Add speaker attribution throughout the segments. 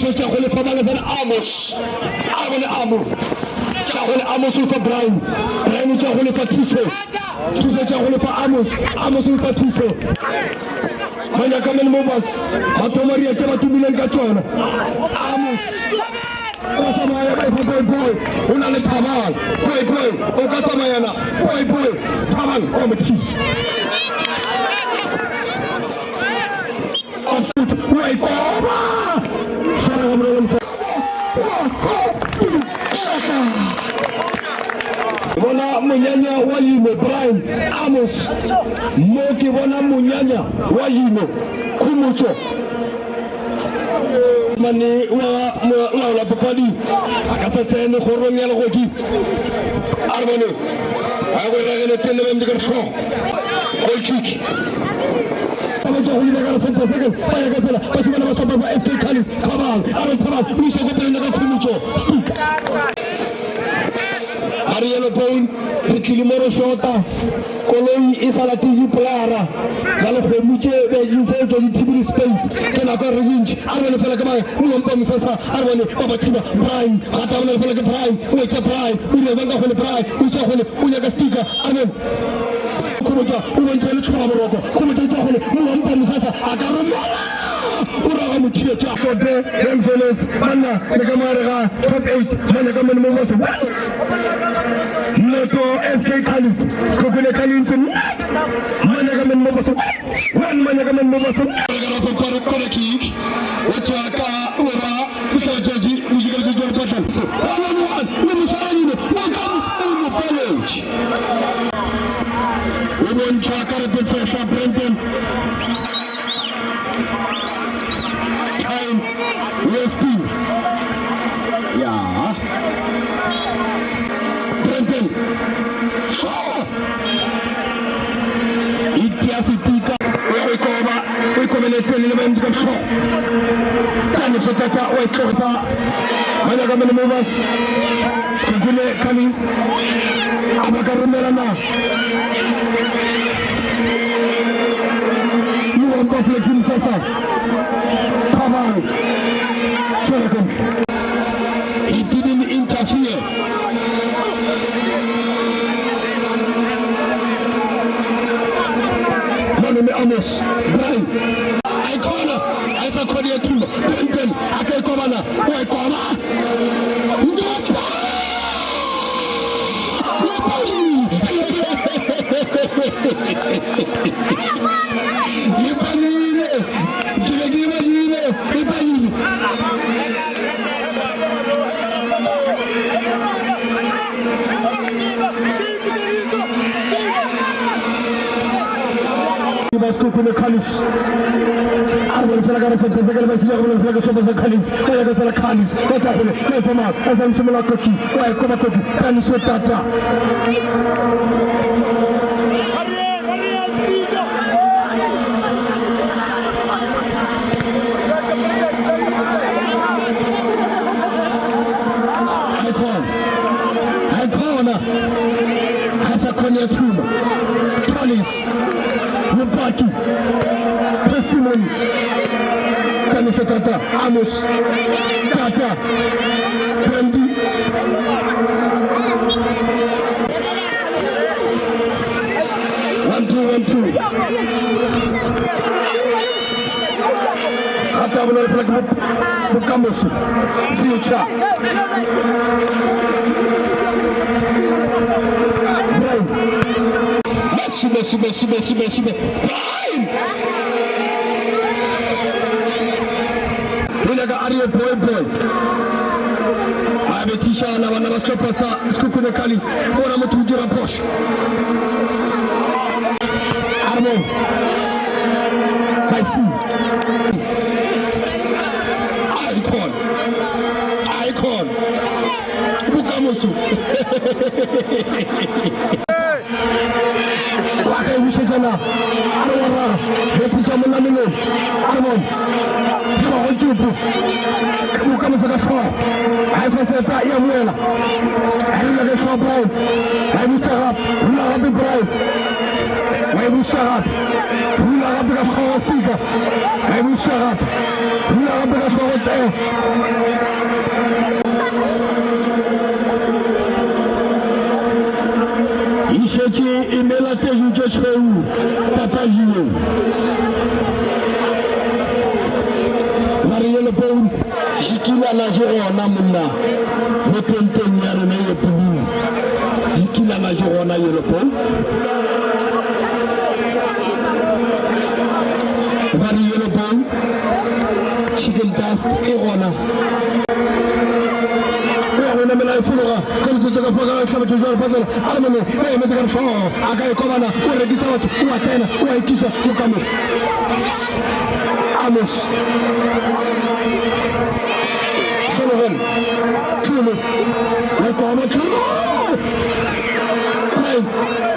Speaker 1: Thuso tša go lefa Malezana Amos. A re bone Amo. Tša go le Amos o fa Brian. Brian tša go lefa Thuso. Thuso tša go lefa Amos. Amos o fa Thuso. Manyaka Men Movers ba thoma ria tše ba tumileng ka tšona. Amos. O tsamaya ba efa boy boy. O na le Thabang. Boy boy o ka tsamayana. Boy boy Thabang o mo thusa. Wa ikoba. Tshwara ga bonolo mfa. Bona monyanya wa yino Brian Amos. Mo ke bona monyanya wa yino Khumotso. Mane wa molaola papadi a ka se tsene kgorong ya legodimo. A re bone a go ragele teng le beng ka tlhogo. Goal kick. Ba tšwa go leina ka center circle ba ya ka tsela bašemane ba sehlopha sa FK Callies Thabang a re Thabang o iša ko pele ka Khomotšo Stick ba re yellow bone re tlile mo re shota koloi e sa latege polara ya lekgomo tše be di fetšwa di thibile space ke nako ya re dintši a re bone fela ke ba molompa mosesa a re bone ba ba thiba Brian gata bona fela ke Brian o etša Brian o ile bang ka kgole Brian o tša kgole o nyaka sticker a re bone Khomotšo o bontšha le tšhoga boroko. Khomotšo o tšwa kgole. Mohampa Mosasa a ka romela. O raga motheetša. Sope Young Fellows banna le ka mogare ga top 8 mane ka mone mo bose. Noto FK Callies Sekhukhune Callies net mane ka mone mo bose. One mane ka mone mo bose. Re ka rafa pare corner kick. O tšwa ka ora Mohlaetšatši Mojikeletse Jwa Patla. One on one le Moswaranyino mo ka mo paletše. O bontšha karate sehla Brenton. Time wasting. Ya. Brenton. Sure. Itia setika o ya go ikoba o ikobele tele le baemedi ka tlhogo. Tane Sotata o e tloga ba nyaka mele movers. Sekhukhune Cummings a ba ka romela na Luampa Flexi Msasa Thabang tshwara ka ntle. He didn't interfere. Malome Amos Brian Icona a sa khodi ya thumba Brenton a ka ikobana wa ikoba Njopa E padile ke be ke badile e padile ba Sekhukhune College a re bone fela ka re sente se ka le ba sile go bone fela ka sehlopha sa College ba ya ka fela College ba tla gole ba fa mang ba fa mšomola koki wa e koba koki Taniso Tata Icon Icon a sa khone ya thuma College Mopaki Testimony Taniso Tata Amos Tata Brandy One two one two Gata bonolo fela ke bokamoso future Brain Messi Messi Messi Messi Messi Brain O nyaka a re boy boy a bethišana bana ba sehlopha sa Sekhukhune Callies bona motho o dira phošo Armon Baisi Icon Icon bokamoso wa ka e bušetšana a re wa raga bethiša monna melong Armon hlogo tšupu bokamoso ka hlogo ga e foseta ya boela a rile ge hlogo Brian ga e buša gape rula gape Brian Wa e buša gape. Rula gape ka hlogo Stika. Wa e buša gape. Rula gape ka hlogo Teo. E šetše e mela teju tše tšhweu papadi ye. Ba re yellow bone dikilana di gona monna mo tenteng ya rena ye blue. Dikilana di gona yellow bone. Ba re yellow bone chicken dust e gona. O ya go namela e fologa ka metsotso ka foka hlabatšo jwa lepatlelo a re mone ba emetse ka dihlooho a ka e kobana o rekisa batho o a tsena o a ikisa bokamoso Amos Hlologelo Tlolo wa koma Tlolo Prime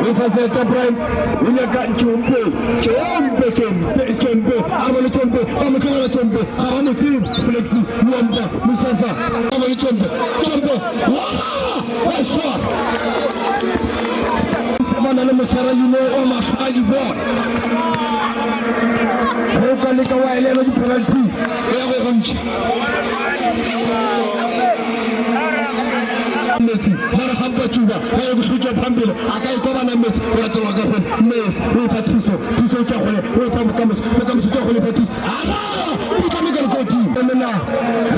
Speaker 1: o fa seta Prime o nyaka Tšompe Tšompe Tšompe Tšompe a bone Tšompe ba mo tlogela Tšompe ga ba mo tsebe Flexi Lompa Musasa a bone Tšompe Tšompe wa wa swara ba na le moswarayino wa mahlo a di bona ge o ka leka wa elelwa di-penalty o ya go gontšha Messi mara gampa tšuba ba ye bohlutša phambile a ka ikobana Messi o latelwa ka gole Messi o efa thuso thuso o tša gole o efa bokamoso bokamoso tša gole fa thuso aga o tla meka lekoti mena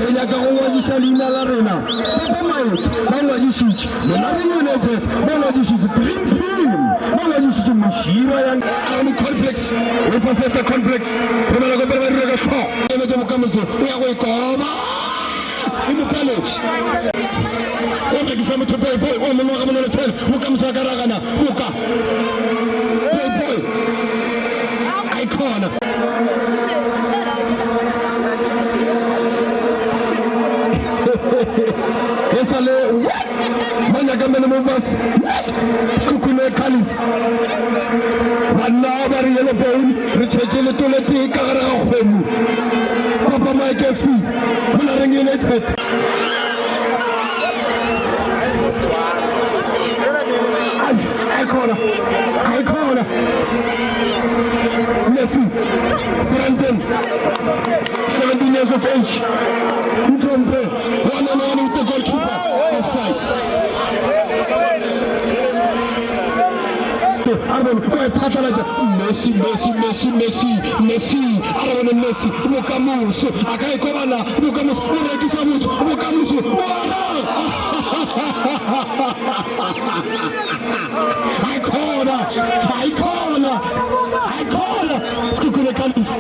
Speaker 1: re nyaka go ngwadiša leina la rena Papa Mike ba ngwadišitše Monareng United ba ngwadišitše Dream Team ba ngwadišitše Mošira ya Army Complex o fa feta Complex romela ko pele ba dira ka hlogo emetše bokamoso o ya go ikoba e mo paletše o rekisa motho boy o mongwe ga bonolo fela bokamoso a ka ragana boka boy a ikhona e sa le what ba nyaka mene movers what Sekhukhune Callies banna ba re yellow bone re tšhetše letoletee ka gare ga kgomo Papa Mike FC Monareng United. Ai, ayikhona ayikhona Messi Brandon 17 years of age Mthompe one on one with the goalkeeper offside Arabone o e phatlalatša Messi Messi Messi Messi Messi Arabone Messi bokamoso a ka e kobana bokamoso o rekisa motho bokamoso o ara ayikhona ayikhona ayikhona Sekhukhune Callies.